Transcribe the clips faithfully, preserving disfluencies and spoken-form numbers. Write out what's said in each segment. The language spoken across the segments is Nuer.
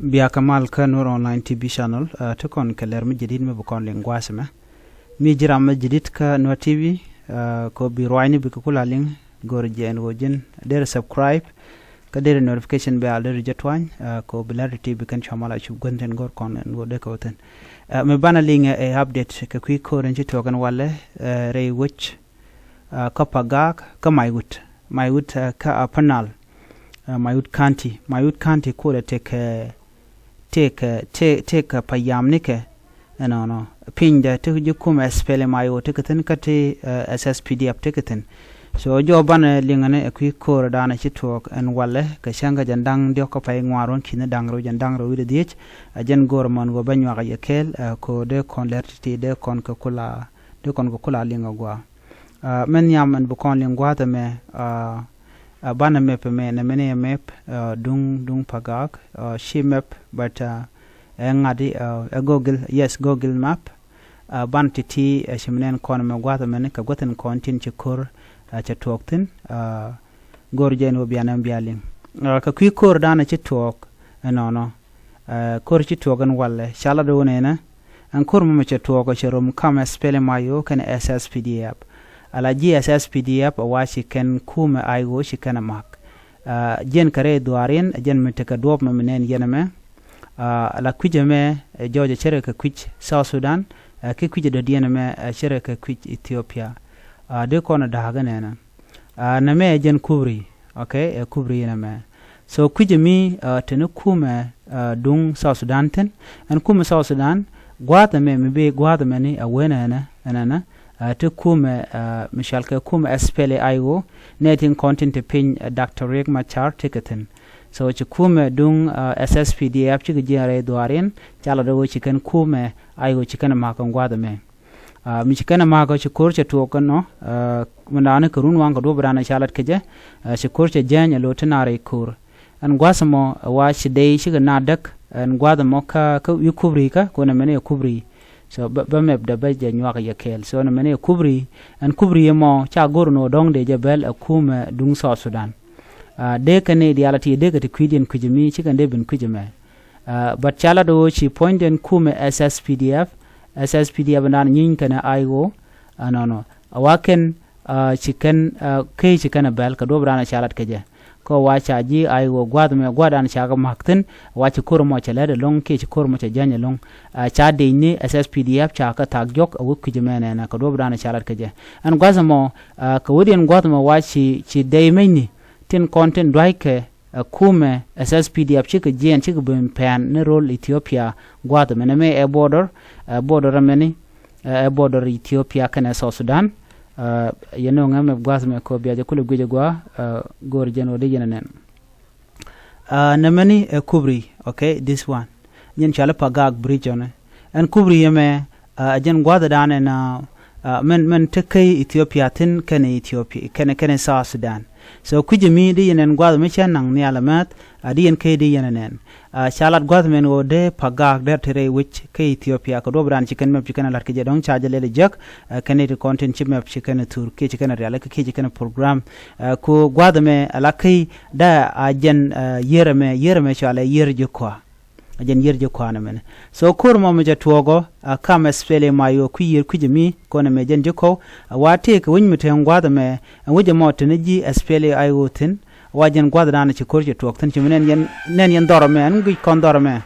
Bia kɛ mal kä Nuer Online T V channel, ah, ti kɔn kɛ lɛr mi jadid mi bi kɔn liŋ gua̱a̱th ɛmɛ. Mi ji̱ ram mi jadid kä Nuer T V, ah, kɛ ɣöö bi ruaacni bikɛ kula liŋ, go̱r jɛ ɛn ɣöö ji̱n deri subscribe kä deri notification bell deri jɛ tuany, ah, kɛ ɣöö bi lɛr ti ti bi kɛn cua mal a cup gua̱n thi̱n go̱r kɔn ɛn ɣöö dee kɛ wä thi̱n. Ah, mi banɛ liŋ ɛ update kɛ kui̱ ko̱r in ci tuɔɔk ɛn walɛ, eh, rɛy wec, ah, kä Pagak, kä Maiwut. Maiwut, ah, kä Upper Nile, ah, Maiwut County. Maiwut County kulɛ tekɛ, tekɛ, te-, tekɛ payamnikɛ, ɛnɔnɔ. Pinydɛ ti ji̱ kumɛ S P L M I O tekɛ thi̱n kä ti, eh, S S P D F tekɛ thi̱n. So jɔw banɛ liŋɛ ni ɛ kui̱ ko̱r danɛ ci tuɔɔk ɛn walɛ kɛ cäŋ kä jɛn da̱ŋ diɔ̱k kä pay ŋuan ruɔ̱n ki̱ni da̱ŋ rɛw jɛn da̱ŋ rɛw wi̱cdɛ dhieec. Ɛ jɛn go̱r mɔn ɣöö bä nyuak ɛ yɛ kɛɛl, eh, kɛ ɣöö dee kɔn lɛr ti̱ti̱ dee kɔn kɛ kula, dee kɔn kɛ kula liŋ ɛ gua̱a̱. Ah, mɛn nhiam ɛn bi kɔn liŋ gua̱a̱th ɛmɛ, ah, ah, banɛ mɛp ɛmɛ, nɛ mɛn ɛ mɛp, ah, duŋ, duŋ Pagak, ah, ci mɛp, but, ah, ɛ ŋa̱t i̱, ah, ɛ Google, yes, Google Map. Ah, banɛ ti̱ti̱, ah, ci mi nɛn kɔn ɛmɛ gua̱a̱th ɛmɛ ni kɛ gua̱th in kɔn tin ci ko̱r, ah, cɛ tuɔɔk thi̱n, ah, go̱r jɛ ɛn ɣöö bia nɛn bia liŋ. Ah, kɛ kui̱ ko̱r danɛ ci tuɔɔk ɛnɔnɔ. Ah, ko̱r ci tuɔɔk ɛn walɛ, ca lat ɣöö nɛnɛ, ɛn ko̱r mɔmɔ cɛ tuɔɔk ɔ cɛ rom kam S P L M I O kɛnɛ S S P D F. Ala ji̱ S S P D F a wa ci kɛn kumɛ I O ci kɛn a mak. Ah, jiɛn kɛ rɛy dhuaarin, a jiɛn mi tekɛ duɔ̱ɔ̱p mɛ mi nɛn yɛn ɛmɛ. Ah, ala kui̱c ɛmɛ, ɛ jɔɔc ɛ cärɛ kɛ kui̱c South Sudan, ah, ki kui̱c ɛ dɔ̱diɛn ɛmɛ, ɛ cärɛ kɛ kui̱c Ethiopia. Ah, dee kɔn ɛ da̱a̱k ɛnɛnɛ. Ah, nɛmɛ ɛ jɛn kubri, okay, ɛ kubri nɛmɛ. So kui̱c ɛmi, ah, teni kumɛ, ah, duŋ South Sudan thi̱n, ɛn kumɛ South Sudan, gua̱a̱th ɛmɛ mi bi gua̱a̱th ɛmɛ ni a wen ɛnɛ, ɛnɛnɛ, ah, ti kumɛ, ah, mi cɔal kɛ kumɛ S P L A I O, nɛ tin kɔn tin ti piny, ah, Doctor Riek Machar ti kɛ thi̱n. So ci kumɛ duŋ, ah, S S P D F cikɛ jiɛn rɛy dhuaarin, ca lat ɣöö ci kɛn kumɛ I O ci kɛn ɛ ma̱k kɛ gua̱a̱th ɛmɛ. Ah, mi ci kɛn ɛ ma̱a̱k ɔ ci ko̱r cɛ tuɔɔk kɛ nɔ, ah, mi da̱a̱ni kɛ run waŋ kɛ duɔ̱p da̱a̱n ca lat kɛ jɛ, ah, ci ko̱r cɛ jääny ɛ lo̱ ti naar i̱ ko̱r. Ɛn gua̱th ɛmɔ, ɛ wa ci dey cikɛ na däk, ɛn gua̱th ɛmɔ kä, kä wi̱i̱ kubri kä, kɔn ɛmɛni ɛ kubri. So, bä, bä mɛp dɛ bä jɛ nyuak yɛ kɛɛl. So, ɛn ɛmɛni ɛ kubri, ɛn kubri ɛmɔ, ca go̱r nɔ dɔ̱ŋ dee jɛ bɛl ɛ kumɛ duŋ South Sudan. Ah, dee kɛ ni diaal a ti dee kɛ ti kui̱diɛn kui̱c ɛmi, cikɛ dee bin kui̱c ɛmɛ. Ah, but ca lat ɣöö ci puɔ̱nydiɛn kumɛ S S P D F, S S P D F ɛn da̱a̱n nyiny kɛnɛ I O, ah, nɔnɔ. A wa kɛn, ah, ci kɛn, ah, key ci kɛn a bɛl kɛ duɔ̱p da̱a̱n ca lat kɛ jɛ. Kä wa ca ji̱ I O gua̱a̱th mɛ gua̱a̱th da̱a̱n ca kɛ ma̱k thi̱n, wa ci ko̱r mɔ cɛ lɛt ɛlɔ̱ŋ, kiɛ ci ko̱r mɔ cɛ jäny ɛlɔ̱ŋ. Ah, ca dec ni S S P D F ca kɛ thaak jɔk a wä kui̱c mɛ nɛnɛ kɛ duɔ̱p da̱a̱n ca lat kɛ jɛ. Ɛn gua̱th mɔ, ah, kɛ wädiɛn gua̱th mɔ wa ci, ci dec mecni, tin kɔn tin dua̱ckɛ, ɛ kumɛ S S P D F cikɛ jiɛɛn cikɛ ben pɛn ni rol Ethiopia gua̱a̱th ɛmɛni mɛ ɛ border, ɛ border ɛmɛni, ɛ, ɛ border Ethiopia kɛnɛ South Sudan. Ɛ, yɛn ni ŋämɛ gua̱a̱th ɛmɛ kɔ bia jɛ kulɛ guic ɛ gua̱a̱, ɛ, go̱o̱r jɛn ɣöö dee yɛn ɛ nɛn. Ɛ, nɛmɛni ɛ kubri, okay, this one. Jɛn cɔali Pagak Bridge ɔnɛ. Ɛn kubri ɛmɛ, ah, ɛ jɛn gua̱a̱th da̱a̱n ɛn, ah, ah, mɛn, mɛn te käy Ethiopia thi̱n kɛnɛ Ethiopia, kɛnɛ, kɛnɛ South Sudan. So kui̱c ɛmi di yɛn ɛn gua̱a̱th mi cä naŋ nhial ɛmɛth, ah, di yɛn käy di yɛn ɛnɛn. Ah, ca lat gua̱a̱th mɛn ɣöö dee Pagak dee te rɛy wec kä Ethiopia, kɛ duɔ̱p da̱a̱n ci kɛn mɛp ci kɛn ɛ la̱t kɛ jɛ dɔ̱ŋ ca jɛ lɛl ɛ jek, ah, kɛn iti kɔn tin ci mɛp ci kɛn ɛ thur, kiɛ ci kɛn ɛ rial, kiɛ ci kɛn ɛ program. Ah, ku gua̱a̱th ɛmɛ, ah, ala käy da, ah, jɛn, ah, yier ɛmɛ, yier ɛmɛ cɔalɛ yier ji̱ kɔa. A jɛn yier ji̱ kɔa nɛmɛni. So ko̱r mɔ mi cɛ tuɔɔk ɔ, a kam S P L M I O kui̱ yier kui̱c ɛmi, kɔn ɛmɛ jɛn ji̱ kɔw, a wa tëëk kɛ wec mi te ɛn gua̱a̱th ɛmɛ, ɛn wec ɛmɔ te ni ji̱ S P L A I O thi̱n, a wa jɛn gua̱a̱th da̱a̱n ci ko̱r cɛ tuɔɔk thi̱n, ci mi nɛn yɛn, nɛn yɛn dhɔr ɛmɛ, ɛn guic kɔn dhɔr ɛmɛ.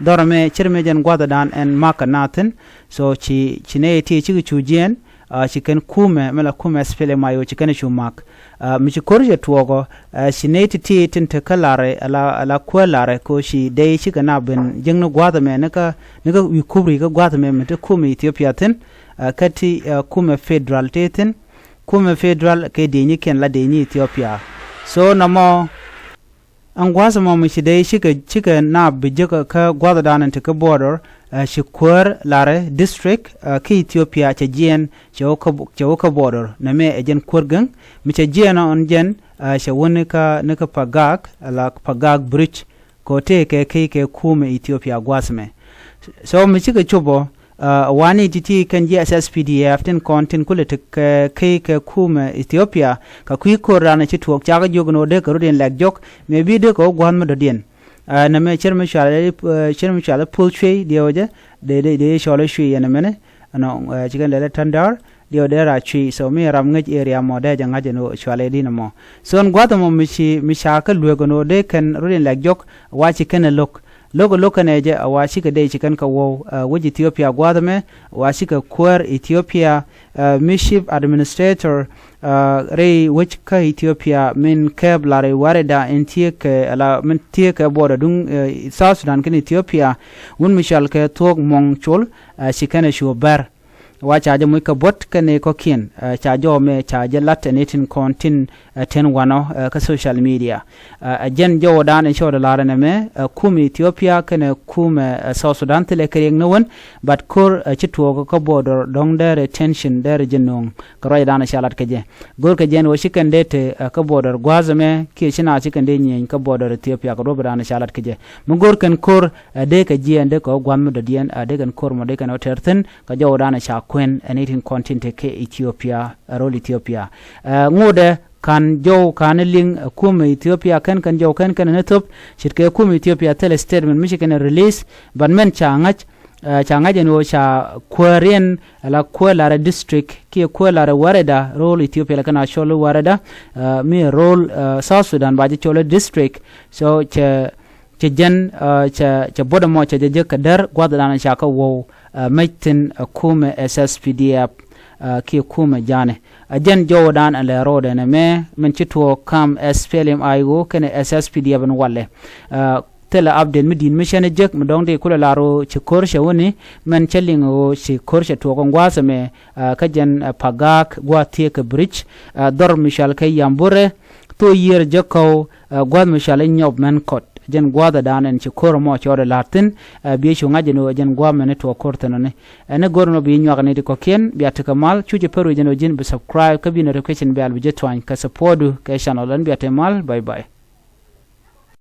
Dhɔr ɛmɛ, cir mi jɛn gua̱a̱th da̱a̱n ɛn ma̱k kɛ naath thi̱n, so ci, ci nɛy ti cikɛ cu jiɛɛn, ah, ci kɛn kumɛ, mi la kumɛ S P L M I O ci kɛn cu mak. Ah, mi ci ko̱r cɛ tuɔɔk ɔ, ah, ci nɛy ti̱ti̱ tin te kä Larɛ, ala, ala kuäär Larɛ, ko ci dey cikɛ na ben jiäkni gua̱a̱th ɛmɛ, ni kä, ni kä wi̱i̱ kubri kä gua̱a̱th ɛmɛ, mi te kumɛ Ethiopia thi̱n, ah, kä ti, ah, kumɛ federal te thi̱n, kumɛ federal kɛ diecnikiɛn la diecni Ethiopia. So nɔmɔ, ɛn gua̱a̱th ɛmɔ mi ci dey cikɛ, cikɛ naap bi jek kä gua̱a̱th da̱a̱n in te kä border, ah, ci kuäär Larɛ district, ah, kä Ethiopia cɛ jiɛɛn, cɛ wä kä, cɛ wä kä border. Nɛmɛ ɛ jɛn kuäär gɛŋ, mi cɛ jiɛɛn ɔ ɛn jɛn, ah, cɛ wä ni kä, ni kä Pagak, ala Pagak Bridge, kɛ ɣöö tëëkɛ key kɛ kumɛ Ethiopia gua̱a̱th ɛmɛ. So mi cikɛ cop ɔ, ah, wani ti̱ti̱ kɛn ji̱ S S P D F tin kɔn tin kulɛ te kɛ key kɛ kumɛ Ethiopia, kɛ kui̱ ko̱r da̱a̱n ci tuɔɔk cakɛ jiök ni ɣöö dee kɛ rut in lɛk jɔk, mëë bi dee kɛ wä gua̱a̱th mi dɔ̱diɛn. Ɛ nɛmɛ cir mi cual, cir mi cual i̱ puth cuey diɛw jɛ, dee dee dee cɔl i̱ cuey yɛn ɛmɛnɛ. Ɛnɔ ɛ ci kɛn lɛl i̱ tändäär diɛw dee ra cuey, so mi ram ŋäc area mɔ dee jɛ ŋa̱c ɛn ɣöö cual i̱ di̱n ɛmɔ. So ɛn gua̱th ɛmɔ mi ci mi ca kä luek ɛn ɣöö dee kɛn rut in lɛk jɔk, wa ci kɛn ɛ lo̱k. Lo̱k ɛ lo̱k kɛn ɛ jɛ, wa cikɛ dee ci kɛn kɛ wou ɛ wec Ethiopia gua̱th ɛmɛ, wa cikɛ kuäär Ethiopia ɛ mi chief administrator ɛ rɛy wec kä Ethiopia min kɛɛp la rɛy Wareda in thiekɛ la min thiekɛ border duŋ ɛ South Sudan kɛn Ethiopia, wun mi cɔal kɛ Thuɔ̱k Mɔŋ Col ɛ ci kɛn ɛ cu bɛr. Wa ca jɛ moc kɛ buɔ̱t kɛn ɛ kɔ̱kiɛn ɛ ca jɔw mɛ ca jɛ lat ɛ ni tin kɔn tin ɛ tin wanɔ ɛ kä social media. Ɛ jɛn jɔwdan in cɔɔdɛ lar ɛn ɛmɛ ɛ kumɛ Ethiopia kɛnɛ kumɛ ɛ South Sudan thilɛ kɛ riɛk ni wän, but ko̱r ɛ ci tuɔɔk kä border dɔ̱ŋ dɛrɛ tension dɛrɛ jɛ no̱o̱ŋ kɛ ruacdan ɛ ca lat kɛ jɛ. Go̱r kɛ jɛn wä ci kɛn dee te ɛ kä border gua̱a̱th ɛmɛ kiɛ ci na ci kɛn dee nyieny kä border Ethiopia kɛ ruɔ̱pdan ɛ ca lat kɛ jɛ. Mi go̱r kɛn ko̱r ɛ dee kɛ jiɛɛn dee kɛ wä gua̱a̱th mi dɔ̱diɛn ɛ dee kɛn ko̱r mɔ dee kɛn wä tɛr thi̱n kɛ jɔwdan ɛ ca kuɛn ɛ ni tin kɔn tin te kɛ Ethiopia ɛ ro̱l Ethiopia. Ɛ ŋotdɛ ka̱n jɔw ka̱n liŋ ɛ kumɛ Ethiopia kɛn kɛn jɔw kɛn kɛn ni thop ce̱tkɛ kumɛ Ethiopia thilɛ statement mi ci kɛn release, but mɛn ca ŋa̱c ɛ ca ŋa̱c ɛn ɣöö ca kuäär yɛn ala kuäär larɛ district kiɛ kuäär larɛ Wareda ro̱l Ethiopia la kɛn a cɔl Wareda ɛ mi ro̱l ɛ South Sudan ba jɛ cɔl district. So cɛ cɛ jɛn ɛ cɛ cɛ buɔ̱t ɛmɔ cɛ jɛ jek kɛ däär gua̱thdan ca kä wou ɛ mec thi̱n ɛ kumɛ S S P D F ɛ kiɛ kumɛ janɛ. Ɛ jɛn jɔwdan ɛ lɛ ro̱o̱dɛ nɛmɛ min ci tuɔɔk kam S P L M I O kɛnɛ S S P D F in walɛ. Ɛ thilɛ update mi di̱i̱t mi cɛn jek mi dɔ̱ŋ di kulɛ lar ɣöö ci ko̱r cɛ wäni, mɛn cä liŋ ɣöö ci ko̱r cɛ tuɔɔk in gua̱a̱th ɛmɛ ɛ kä jɛn ɛ Pagak gua̱a̱th thiek kɛ bridge ɛ dhɔr mi cɔal kɛ Yamburɛ, thok yiër jɛ kɔw ɛ gua̱a̱th mi cɔal i̱ Nyɔp mɛn kɔt. Jɛn gua̱a̱thdan ɛn ci ko̱r ɛmɔ cɔɔdɛ la̱r thi̱n ɛ biɛ cu ŋa̱c ɛn ɣöö jɛn gua̱a̱th mɛn i̱ tuɔɔk ko̱r thi̱n ɔni. Ɛn i̱ go̱r ɛn ɣöö bi nyuak ni ti kɔ̱kiɛn bia tekɛ mal, cu ci pär wi̱c ɛn ɣöö ji̱n bi subscribe kä bi notification bell bi jɛ tuany kɛ supportdu kɛ channel ɛn bia te mal. Bye bye.